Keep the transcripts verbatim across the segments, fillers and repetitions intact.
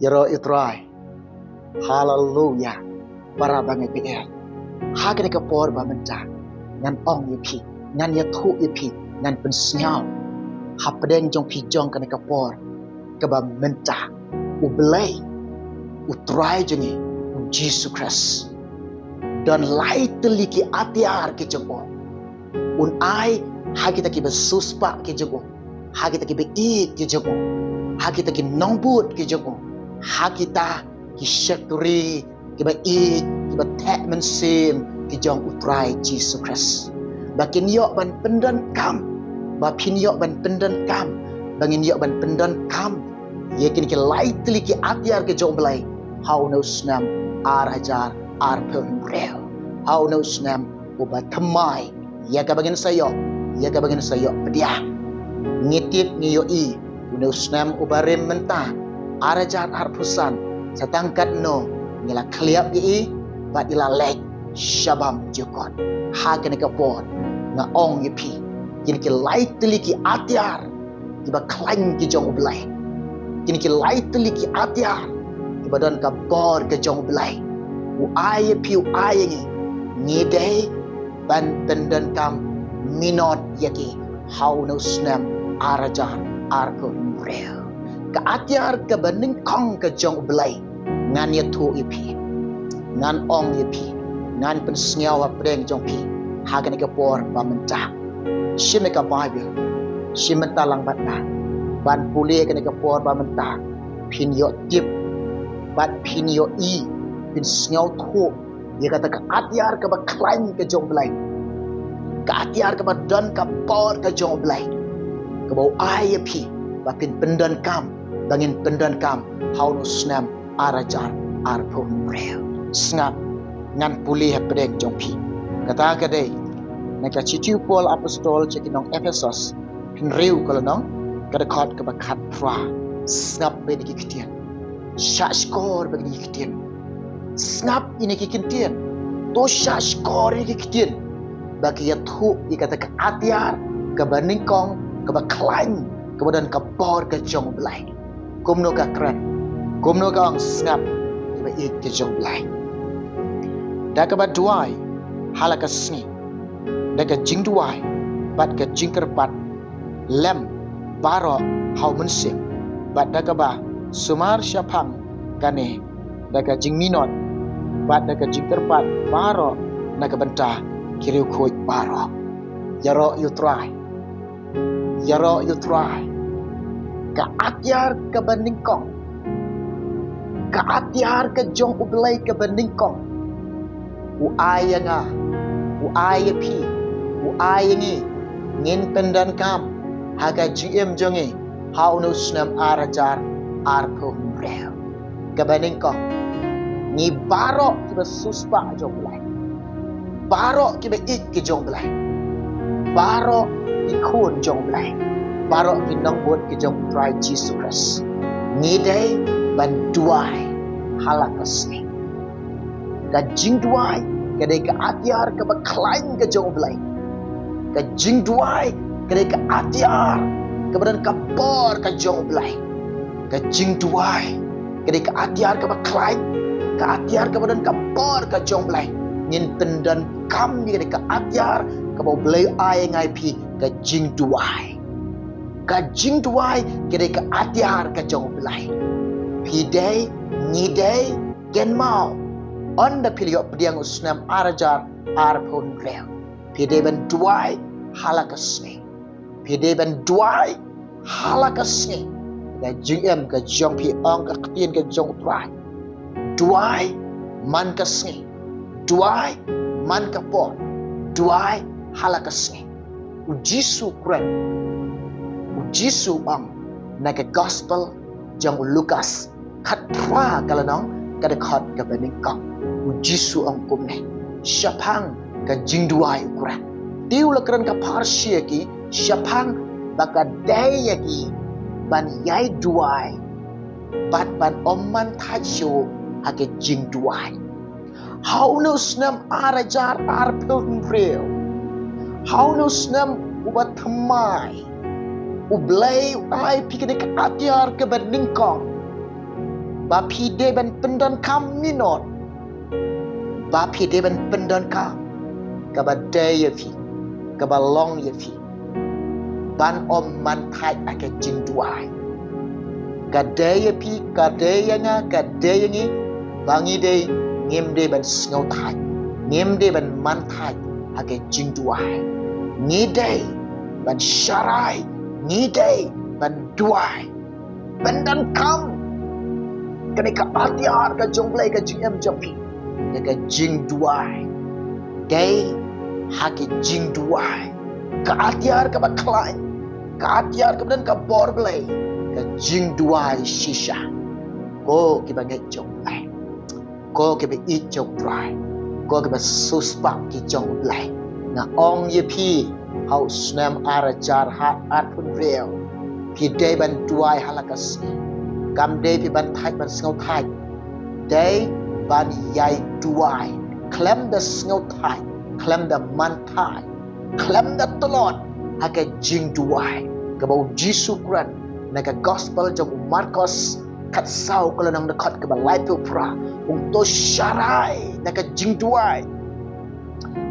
Ïaroh ïa u Trai. Haleluya. Para bangeit, ha kane ka por ba mynta ngan ong ïa phi, ngan ïathuh ïa phi, ngan pynsngew hapdeng jong phi jong kane ka por kaba mynta. U Blei, u Trai jong ngi, u Jisu Khrist, don lai tylli ki atiar ki jong u. Un ai ha kita kiba siewspah ki jong u, ha kita kiba ïeit ki jong u, ha kita ki nongbud ki jong u, ha kita ki shakri kiba ïeit, kiba theh mynsiem ki jong u Trai Jisu Khrist, ba kin ïoh ban pyndonkam, ba phin ïoh ban pyndonkam, ba ngin ïoh ban pyndonkam ïa kine ki lai tylli ki atiar ki jong u Blei ha une u snem ar hajar arphew hynriew, ha une u snem uba thymmai ïa kaba ngin sa ïoh, ïa kaba ngin sa ïoh pdiang. Ngi tip, ngi ïohi, une u snem uba rim mynta, ar hajar arphew san, sa tang katno ngi la khlieh ïa i bad i la leit sha bam jukut. Ha kane ka por nga ong ïa phi, kine ki lai tylli ki atiar kiba khlaiñ ki jong u Blei, kine ki lai tylli ki atiar kiba don ka bor ka jong u Blei, u ai ïa phi, u ai ïa ngi, ngi dei ban pyndonkam minot ïa ki ha une u snem ar hajar arphew hynriew. Ka atiar kaba nyngkong ka jong u Blei, ngan ïathuh ïa phi, ngan ong ïa phi, ngan pynsngew hapdeng jong phi ha kane ka por ba mynta. Shim ïa ka Baibl, shim mynta lang bad nga ban pule ha kane ka por ba mynta. Phin ïoh tip bad phin ïohi, phin sngewthuh ïa kata ka atiar kaba khlaiñ ka jong u Blei, ka atiar kaba don ka bor ka jong u Blei, kaba u ai ïa phi ba phin pyndonkam, ba ngin pyndonkam ha une u snem ar hajar arphew hynriew. Sngap, ngan pule hapdeng jong phi. Kata ka dei na ka shithi u Paul apostol sha ki nong Ephesos hynriew, ka lynnong, ka dkhot kaba khatphra. Sngap bad ïa ki ktien. Shahshkor bad ïa ki ktien. Sngap ïa ki ktien. To shahshkor ïa ki ktien ba ki ïathuh ïa kata ka atiar kaba nyngkong, kaba khlaiñ, kaba don ka bor ka jong u Blei. Kumno ka kren, kumno ka ong? Sngap, kiba ïeit ki jong u Blei. Da kaba duwai ha la ka sngi, da ka jingduwai bad ka jingkyrpad lem baroh ha u Mynsiem, bad da kaba sumar shaphang kane da ka jingminot bad da ka jingkyrpad baroh na ka bynta ki riewkhuid baroh. Ïaroh ïa u Trai. Ïaroh ïa u Trai. Ka atiar kaba nyngkong, ka atiar ka jong u Blei kaba nyngkong, u ai ïa nga, u ai ïa phi, u ai ïa ngi, ngin pyndonkam ha ka jingim jong ngi ha une u snem ar hajar arphew hynriew. Kaba nyngkong, ngi baroh kiba siewspah jong u Blei, baroh kiba ïeit ki jong u Blei, baroh ki khun jong u Blei, baroh ki nongbud ki jong u Trai Jisu Khrist, ngi dei ban duwai ha la ka sngi. Ka jingduwai ka dei ka atiar kaba khlaiñ ka jong u Blei. Ka jingduwai ka dei ka atiar kaba don ka bor ka jong u Blei. Ka jingduwai ka dei ka atiar kaba khlaiñ, ka atiar kaba don ka bor ka jong u Blei. Ngin pyndonkam ïa ka atiar kaba u Blei u ai ïa nga ïa phi, ka jingduwai. Ka jingduwai ka dei ka atiar ka jong u Blei. Phi dei, ngi dei, kynmaw, ynda phi la ïoh pdiang u snem ar hajar arphew hynriew, phi dei ban duwai ha la ka sngi. Phi dei ban duwai ha la ka sngi. Ka jingim ka jong phi, ong ka ktien ka jong u Trai, duwai man ka sngi, duwai man ka por, duwai ha la ka sngi. U Jisu u kren, u Jisu u ong na ka Gospel jong u Lukas khatphra, ka lynnong, ka dkhot kaba nyngkong. U Jisu u ong kumne shaphang ka jingduwai, u kren. Te u la kren ka pharshi ïa ki shaphang ba ka dei ïa ki ban ïai duwai bad ban ym man thait shuh ha ka jingduwai. Ha une u snem ar hajar arphew hynriew, ha une u snem uba thymmai, u Blei u ai phi kane ka atiar kaba nyngkong Ba phi dei ban pyndonkam minot. Ba phi dei ban pyndonkam kaba dei ïa phi, kaba long ïa phi, ban ym man thait ha ka jingduwai. Ka dei ïa phi, ka dei ïa nga, ka dei ïa ngi, ba ngi dei, ngim dei ban sngewthait, ngim dei ban man thait ha ka jingduwai. Ngi dei ban sharai, ngi dei ban duwai. Pyndonkam kane ka atiar ka jong U Blei ha ka jingim jong phi da ka jingduwai. Dei ha ka jingduwai, ka atiar kaba khlaiñ, ka atiar kaba don ka bor Blei, ka jingduwai shisha. Ko kiba ngeit jong U Blei, ko kiba ïeit jong U Trai, ko kiba siewspah ki jong U Blei, nga ong ïa phi, ha u snem ar hajar arphew hynriew, phi dei ban duwai ha la ka sngi. Kam dei phi ban thait ban sngewthait, dei ban ïai duwai khlem da sngewthait, khlem da man thait, khlem da tlot, ha ka jingduwai. Kaba U Jisu u kren na ka gospel jong u Markos khatsaw, ka lynnong dkhot kaba laiphew phra, ong to sharai da ka jingduwai.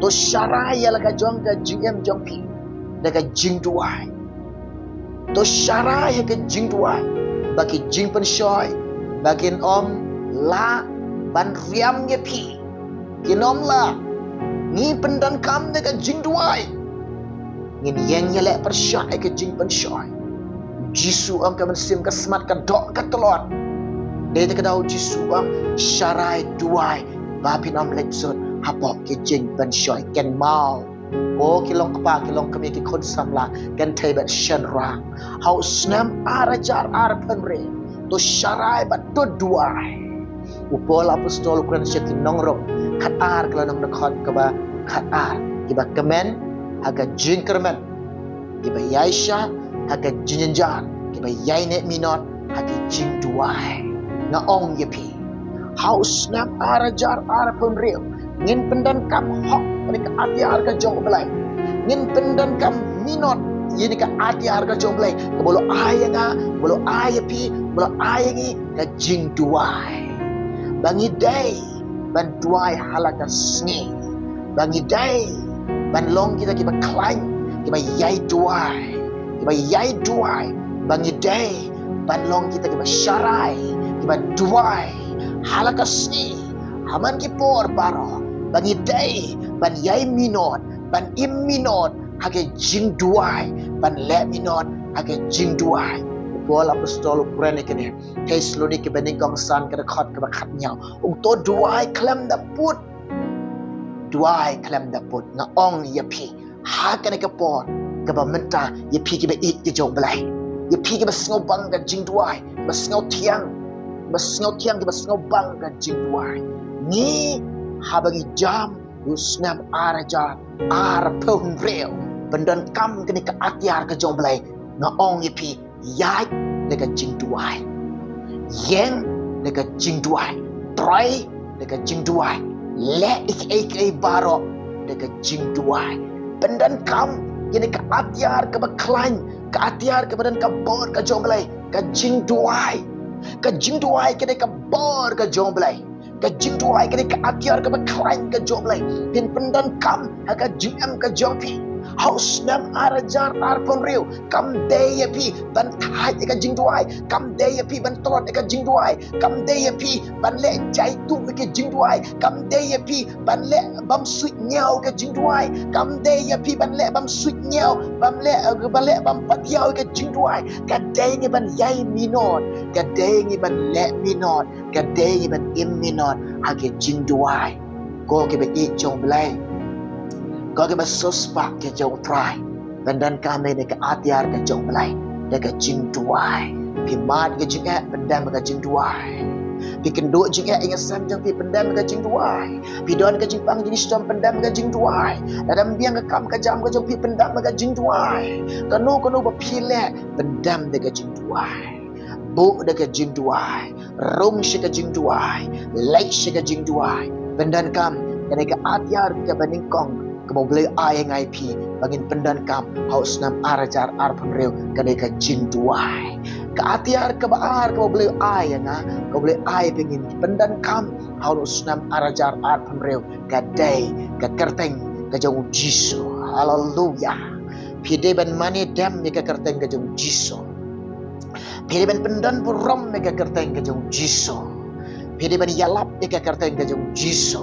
To sharai ïa la ka jong ka jingim jong phi da ka jingduwai. To sharai ha ka jingduwai ba ki jingpynshoi ba kin ym lah ban riam ïa phi. Kin ym lah. Ngi pyndonkam da ka jingduwai. Ngin ïeng ïaleh pyrshah ha ka jingpynshoi. Jisu ong ka mynsiem ka smat ka doh ka tlot. Dei te ka daw Jisu ong sharai duwai ba phin ym leit sut hapoh ki jingpynshoi. Kynmaw, ko ki long kpa ki long kmie ki khun samla, kynthei bad shynrang, ha u snem ar hajar arphew hynriew, to sharai bad to duwai. U Paul apostol u kren sha ki nong Rom khatar, ka lynnong dkhot kaba khatar, kiba kmen ha ka jingkyrmen, kiba ïaishah ha ka jingjynjar, kiba ïaineh minot ha ka jingduwai. Nga ong ïa phi, ha u snem ar hajar arphew hynriew, ngin pyndonkam hok ïa ka atiar ka jong U Blei. Ngin pyndonkam minot ïa ka atiar ka jong U Blei, kaba u la ai ïa nga, kaba u la ai ïa phi, kaba u la ai ïa ngi, ka jingduwai. Ba ngi dei ban duwai ha la ka sngi. Ba ngi dei ban long kita kiba khlaiñ, kiba ïai duwai, kiba ïai duwai. Ba ngi dei ban long kita kiba sharai, kiba duwai ha la ka sngi, ha man ki por baroh. Ba ngi dei ban ïai minot, ban im minot ha ka jingduwai, ban leh minot ha ka jingduwai. U Paul apostol u kren ïa kane, Thessaloniki banyngkong san, ka dkhot kaba khathynñiew, ong to duwai khlem da put. Duwai khlem da put. Nga ong ïa phi, ha kane ka por kaba mynta, ïa phi kiba ïeit ki jong U Blei, ïa phi kiba sngewbang ka jingduwai, kiba sngewthiang, kiba sngewthiang, kiba sngewbang ka jingduwai, ngi, haba ngi jam u snem ar hajar arphew hynriew, pyndonkam kane ka atiar ka jong U Blei, nga ong ïa phi, ïaid da ka jingduwai. Ïeng da ka jingduwai. Trei da ka jingduwai. Leh ïa kiei kiei baroh da ka jingduwai. Pyndonkam ïa kane ka atiar kaba khlaiñ, ka atiar kaba don ka bor ka jong U Blei, ka jingduwai. Ka jingduwai ka dei ka bor ka jong U Blei. Ka jingduwai ka dei ka atiar kaba khlaiñ ka jong U Blei. Phin pyndonkam ha ka jingim ka jong phi ha u snem ar hajar arphew hynriew. Kam dei ïa phi ban thait ïa ka jingduwai. Kam dei ïa phi ban tlot ïa ka jingduwai. Kam dei ïa phi ban leh jaituh ïa ka jingduwai. Kam dei ïa phi ban leh bam suidñiew ïa ka jingduwai. Kam dei ïa phi ban leh bam suidñiew, ban leh, ban leh bam patiaw ïa ka jingduwai. Ka dei ngi ban ïai minot. Ka dei ngi ban leh minot. Ka dei ngi ban im minot ha ka jingduwai. Ko kiba ïeit jong U Blei, ko kiba siewspah ki jong U Trai, pyndonkam ïa kane ka atiar ka jong U Blei da ka jingduwai. Phi mad ka jingeh, pyndem ka jingduwai. Phi kynduh jingeh ïa ki sem jong phi, pyndem ka jingduwai. Phi don ka jingpang jingshitom, pyndem ka jingduwai. Lada ym biang ka kam ka jam ka jong phi, pyndem ka jingduwai. Kano kano ba phi leh, pyndem da ka jingduwai. Buh da ka jingduwai, rung sha ka jingduwai, leit sha ka jingduwai. Pyndonkam kane ka atiar kaba nyngkong kaba U Blei u ai ïa nga ïa phi, ba ngin pyndonkam ha u snem ar hajar arphew hynriew, kane ka jingduwai. Ka atiar kaba ar kaba U Blei u ai ïa nga, kaba U Blei u ai ïa phi ngin pyndonkam ha u snem ar hajar arphew hynriew, ka dei ka kyrteng ka jong U Jisu. Haleluya. Phi dei ban mane dem ïa ka kyrteng ka jong U Jisu. Phi dei ban pyndon burom ïa ka kyrteng ka jong U Jisu. Phi dei ban ïalap ïa ka kyrteng ka jong U Jisu.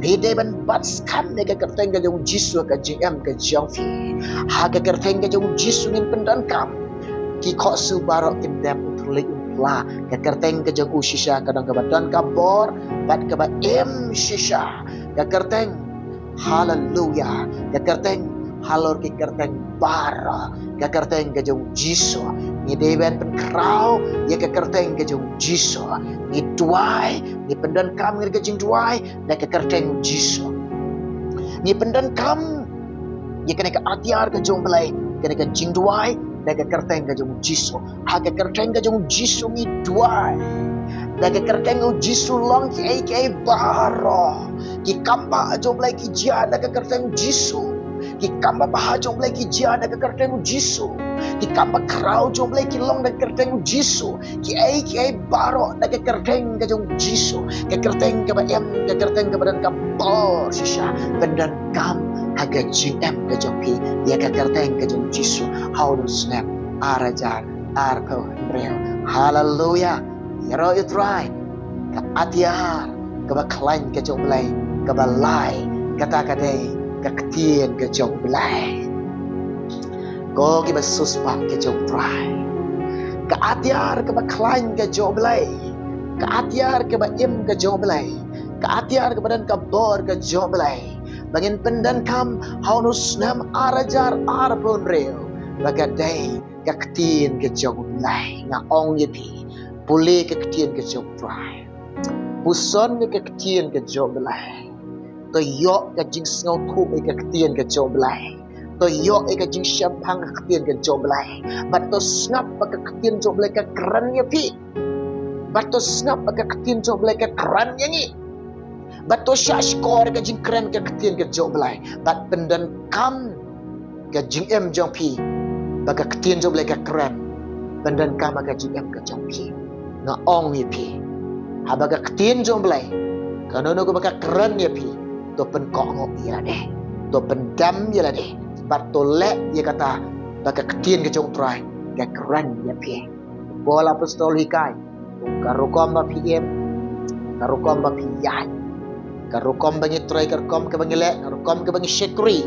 Phi dei ban bat skhem ïa ka kyrteng ka jong U Jisu ha ka jingim ka jong phi. Ha ka kyrteng ka jong U Jisu ngin pyndonkam ki khohsiew baroh kin dem, u thylliej u phla. Ka kyrteng ka jong u shisha ka don kaba don ka bor bad kaba im shisha. Ka kyrteng, haleluya, ka kyrteng halor ki kyrteng baroh, ka kyrteng ka jong U Jisu. Ngi dei ban pynkhraw ïa ka kyrteng ka jong U Jisu. Ngi duwai, ngi pyndonkam ïa ka jingduwai da ka kyrteng U Jisu. Ngi pyndonkam ïa kane ka atiar ka jong U Blei, kane ka jingduwai da ka kyrteng ka jong U Jisu. Ha ka kyrteng ka jong U Jisu ngi duwai. Da ka kyrteng U Jisu long kiei kiei baroh. Ki kam ba ha jong U Blei ki jia da ka kyrteng U Jisu. Ki kam ba bha jong U Blei ki jia da ka kyrteng U Jisu. Ki kam ba khraw jong U Blei ki long da ka kyrteng U Jisu. Kiei kiei baroh da ka kyrteng ka jong U Jisu. Ka kyrteng kaba im, ka kyrteng kaba don ka bor shisha. Pyndonkam ha ka jingim ka jong phi ïa ka kyrteng ka jong U Jisu ha u snem ar hajar arphew hynriew. Haleluya. Ïaroh ïa U Trai. Ka atiar kaba khlaiñ ka jong U Blei, kaba lai, kata ka dei ka ktien ka jong U Blei. Ko kiba siewspah ka jong U Trai. Ka atiar kaba khlaiñ ka jong U Blei, ka atiar kaba im ka jong U Blei, ka atiar kaba don ka bor ka jong U Blei, ba ngin pyndonkam ha u snem ar hajar arphew hynriew, ba ka dei ka ktien ka jong U Blei. Nga ong ïa phi, pule ka ktien ka jong U Trai. Puson ïa ka ktien ka jong U Blei. To ïoh ka jingsngewthuh ïa ka ktien ka jong U Blei. To ïoh ïa ka jingshemphang ka ktien ka jong U Blei. Bad to sngap ba ka ktien jong U Blei ka kren ïa phi. Bad to sngap ba ka ktien jong U Blei ka kren ïa ngi. Bad to shah shkor ka jingkren ka ktien ka jong U Blei. Bad pyndonkam ka jingim jong phi ba ka ktien jong U Blei ka kren. Pyndonkam ka jingim ka jong phi. Nga ong ïa phi, haba ka ktien jong U Blei kano kano kaba ka kren ïa phi, to pynkohnguh ïa lade, to pyndem ïa lade. Bad to leh ïa kata ba ka ktien ka jong U Trai ka kren ïa phi. Paul apostol hikai, ka rukom ba phi im, ka rukom ba phi ïaid, ka rukom ba ngi trei, ka rukom kaba ngi leh, ka rukom kaba ngi shakri,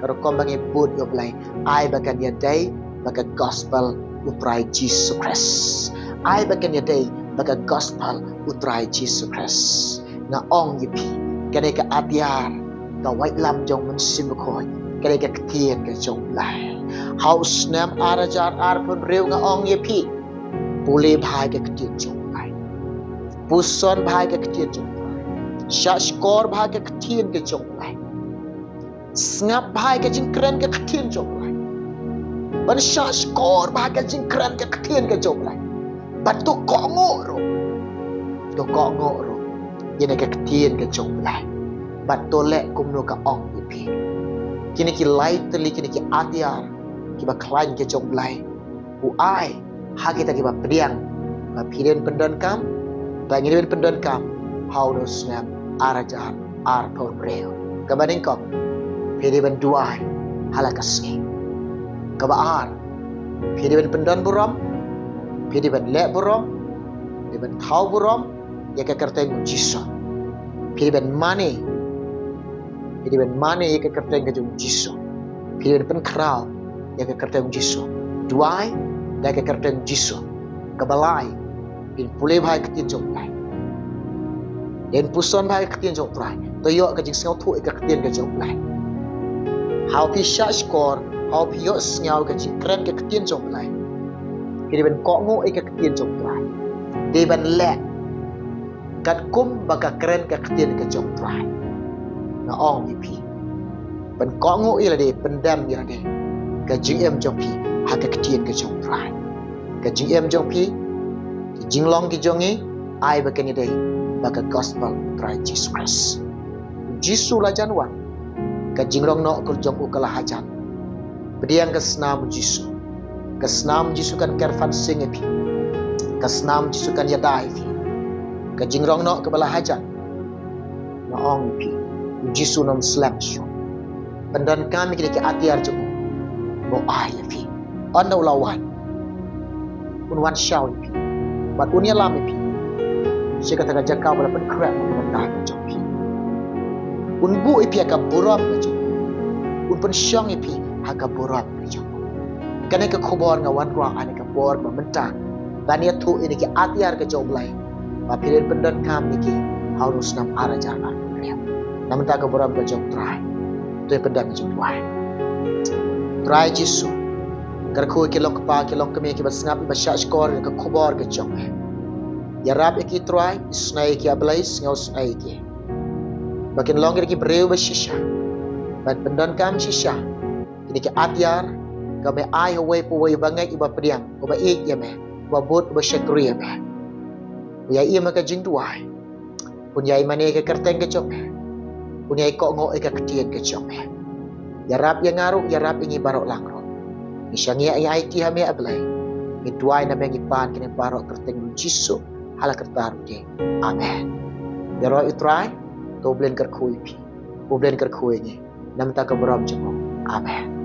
ka rukom ba ngi bud ïa U Blei, ai ba kan ïadei bad ka gospel U Trai Jisu Khrist. Ai ba kan ïadei bad ka gospel U Trai Jisu Khrist. Nga ong ïa phi, kane ka atiar ka waitlam jong U Mynsiem Bakhuid, kane ka ktien ka jong U Blei. Ha u snem ar hajar arphew hynriew nga ong ïa phi, pule bha ïa ka ktien jong U Blei. Puson bha ïa ka ktien jong U Blei. Shah shkor bha ïa ka ktien ka jong U Blei. Sngap bha ïa ka jingkren ka ktien jong U Blei. Ban shah shkor bha ïa ka jingkren ka ktien ka jong U Blei. Bad to kohnguh ruh. To kohnguh ruh ïa kane ka ktien ka jong U Blei. Bad to leh kumno ka ong ïa phi. Kine ki lai tylli, kine ki atiar kiba khlaiñ ka jong U Blei u ai ha kita kiba pdiang ba phi dei ban pyndonkam, ba ngi dei ban pyndonkam ha u snem ar hajar arphew hynriew. Kaba nyngkong, phi dei ban duwai ha la ka sngi. Kaba ar, phi dei ban pyndon burom, phi dei ban leh burom, phi dei ban thaw burom ïa ka kyrteng U Jisu. Phi dei ban mane, phi dei ban mane ïa ka kyrteng ka jong U Jisu. Phi dei ban pynkhraw ïa ka kyrteng U Jisu. Duwai da ka kyrteng U Jisu. Kaba lai, phin pule bha ïa ka ktien jong U Blei. Phin puson bha ïa ka ktien jong U Trai. To ïoh ka jingsngewthuh ïa ka ktien ka jong U Blei. Haba phi shah shkor, haba phi ïohsngew ka jingkren ka ktien jong U Blei, phi dei ban kohnguh ïa ka ktien jong U Trai. Dei ban leh katkum ba ka kren ka ktien ka jong U Trai. Nga ong ïa phi, ban kohnguh ïa lade, pyndem ïa lade ka jingim jong phi ha ka ktien ka jong U Trai. Ka jingim jong phi, ki jinglong ki jong ngi, ai ba kan ïadei bad ka gospel U Trai Jisu Khrist. U Jisu la jan wan, ka jinglong noh ka jong u ka la hajan. Pdiang ka snam U Jisu. Ka snam Jisu kan kyrpad sing ïa phi. Ka snam Jisu kan ïada ïa phi. Ka jingrong noh kaba la hajan. Nga ong ïa phi, u Jisu un ym slem shuh. Pyndonkam ïa kine ki atiar jong u. Ba u ai ïa phi. Ynda u la wan, un wan shaw ïa phi. Bad un ïalam ïa phi sha kata ka jaka ba la pynkhreh na ka bynta ka jong phi. Un buh ïa phi ha ka burom ka jong u. Un pynshong ïa phi ha ka burom ka jong u. Kane ka khubor nga wan kwah ha kane ka por ba mynta ban ïathuh ïa kine ki atiar ka jong u Blei ba phi dei ban pyndonkam ïa ki ha une u snem ar hajar arphew hynriew. Na ka bynta ka burom ka jong u Trai, to ïa pyndem ïa ka jingduwai. Trai Jisu, kyrkhu ïa ki long kpa ki long kmie kiba sngap ba shahshkor ïa ka khubor ka jong me. Ïarap ïa ki Trai, isynei ïa ki, ah Blei, sngewsynei ïa ki. Ba kin long ki briew ba shisha, ban pyndonkam shisha kine ki atiar kaba me ai ha uwei pa uwei uba ngeit, uba pdiang, uba ïeit ïa me, uba bud, uba shakri ïa me. U ïai im ha ka jingduwai. Un ïai mane ïa ka kyrteng ka jong me. Un ïai kohnguh ïa ka ktien ka jong me. Ïarap ïa nga ruh, ïarap ïa ngi baroh lang ruh. Ngi shaniah ïa ngi aiti ha me, ah Blei. Ngi duwai namar ngi pan kine baroh ha ka kyrteng u Jisu, ha la ka kyrteng u Trai. Amen. Ïaroh ïa u Trai, to u Blei un kyrkhu ïa phi. U Blei un kyrkhu ïa ngi. Na ka bynta ka burom jong u. Amen.